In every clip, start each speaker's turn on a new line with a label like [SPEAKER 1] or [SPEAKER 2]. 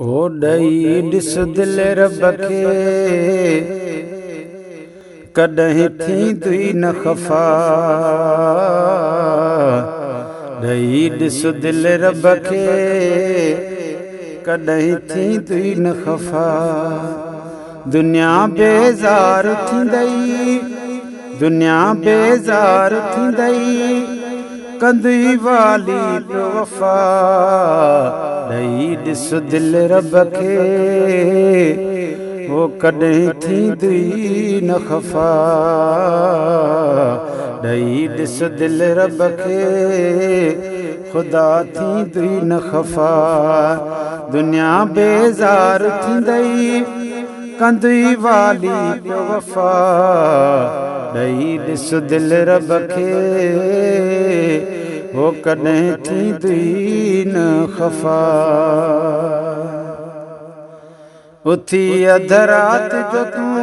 [SPEAKER 1] او ڏئي ڏس دل رب کي، ڪڏهن ٿيندئي نه خفا. ڏئي ڏس دل رب کي، ڪڏهن ٿيندئي نه خفا. دنيا بيزار ٿيندئي، دنيا بيزار ٿيندئي، ڪندئي والي پيو وفا. ڏئي ڏس دل رب کي، هو ڪڏهن ٿيندئي نه خفا. ڏئي ڏس دل رب کي، خدا ٿيندئي نه خفا. دنيا بيزار ٿيندئي، ڪندئي والي پيو وفا. ڏئي ڏس دل رب کي، هو ڪڏهن ٿيندئي نه خفا. اٿي اڌ رات جو تون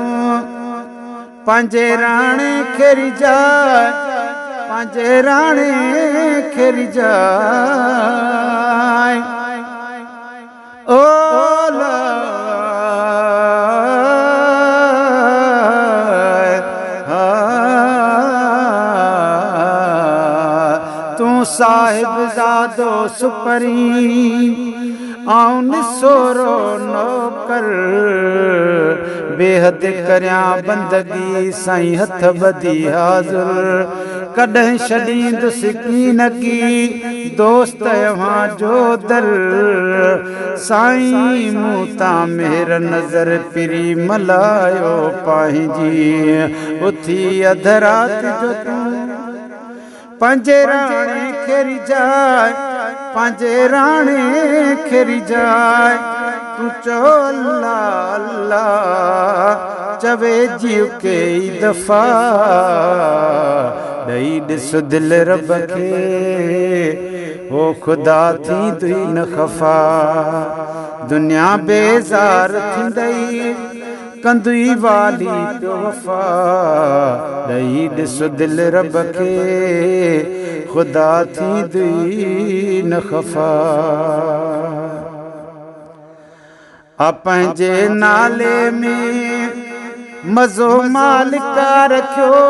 [SPEAKER 1] پنهنجي راڻي کي ريجهاء، پنهنجي راڻي کي ريجهاء. او تون صاحب زادو سپرين، آئون نسورو نوڪر. بيحد ڪريان بندگي سائين هٿ ٻڌي حاضر. ڪڏهن ڇڏيندس ڪينڪي دوست اوهان جو در. سائين مون تان مهر نظر پري ملايو پنهنجي. اٿي اڌ رات جو تون پنهنجي راڻي کي ريجهاء، پنهنجي راڻي کي ريجهاء. تون چئو الله الله، چوي جيءُ ڪيئي دفعا. ڏئي ڏس دل رب کي، هو خدا ٿيندئي نه خفا. دنيا بيزار ٿيندئي، ڪندئي والي پيو وفا. ڏئي ڏس دل رب کي، خدا ٿيندئي نه خفا. آ پنهنجي نالي ۾ مزو مالڪ رکيو،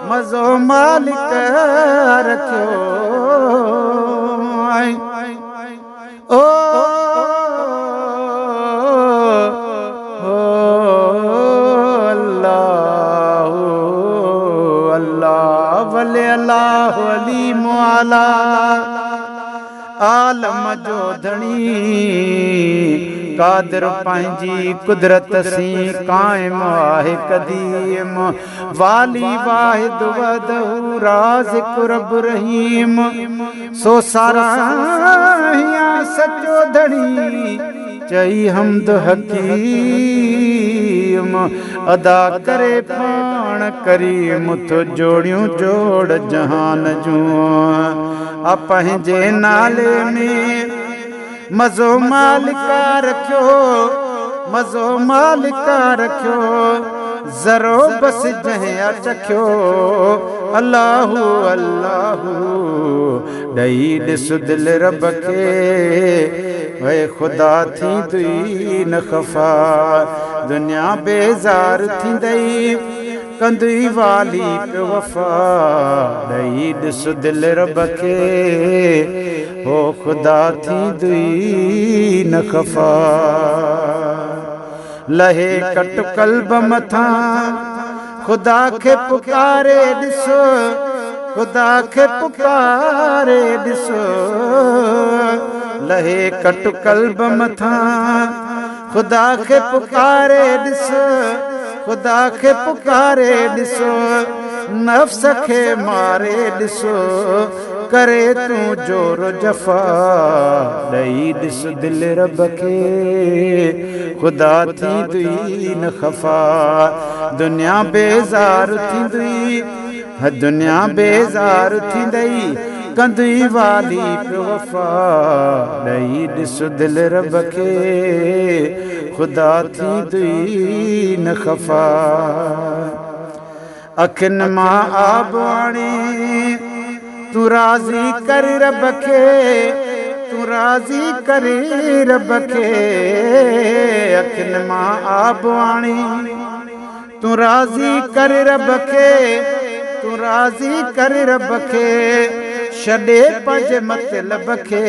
[SPEAKER 1] مزو مالڪ رکيو. او الله الله ولي الله علي مولا، عالم جو ڌڻي، قادر پنهنجي قدرت سين قائم آهي قديم. والي واحد وحده رازق رب رحيم، سو ساراهيان سچو ڌڻي چئي حمد حڪيم. ادا ڪري پاڻ ڪريم ٿو جوڙيون جوڙ جهان جون. آ پنهنجي نالي ۾ مزو مالڪ رکيو، مزو مالڪ رکيو. ذرو بس جنهن آ چکيو الله الله. ڏئي ڏس دل رب کي، وي خدا ٿيندئي نه خفا. دنيا بيزار ٿيندئي، ڪندئي والي پيو وفا. ڏئي ڏس دل رب کي، هو خدا ٿيندئي نه خفا. لهي ڪٽ قلب مٿان خدا کي پڪاري ڏس، خدا کي پڪاري ڏس. لهي ڪٽ قلب مٿان خدا کي پڪاري ڏس، خدا کي پڪاري ڏس. نفس کي ماري ڏس، ڪري تون جور جفا. ڏئي ڏس دل رب کي، خدا ٿيندئي نه خفا. دنيا بيزار ٿيندئي، دنيا بيزار ٿيندئي، ڪندئي والي پيو وفا. ڏئي ڏس دل رب کي، خدا ٿيندئي نه خفا. اکين مان آب آڻي تون راضي ڪر رب کي، تون راضي ڪري رب کي، اکين مان آب آڻي. تون راضي ڪر رب کي، تون راضي ڪر رب کي، ڇڏي پنهنجي مطلب کي،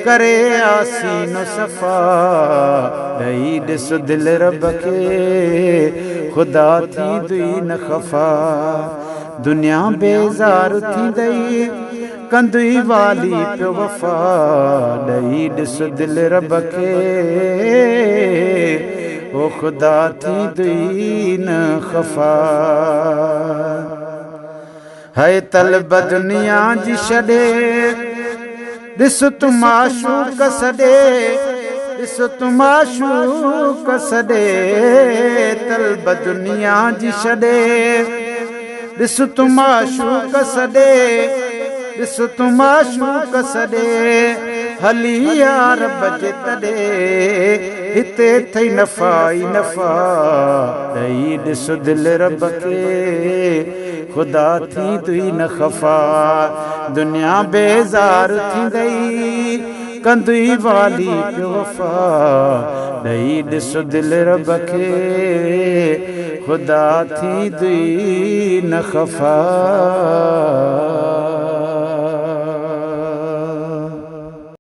[SPEAKER 1] ڪري آسين صفا. ڏئي ڏس دل رب کي، خدا ٿيندئي نه خفا. دنيا بيزار ٿيندئي، ڪندئي والي پيو وفا. ڏئي ڏس دل رب کي، او خدا ٿيندئي نه خفا. هي طلب دنيا جي ڇڏي، ڏس تون معشوق سڏي، ڏس تون معشوق سڏي. طلب دنيا جي ڇڏي، ڏس تون معشوق سڏي، ڏس تون معشوق سڏي. هلي يار بجي تڏي، هتي ٿئي نفع ئي نفع. ڏئي ڏس دل رب کي، خدا ٿيندئي نه خفا. دنيا بيزار ٿيندئي، ڪندئي والي پيو وفا. ڏئي ڏس دل رب کي، خدا ٿيندئي نه خفا.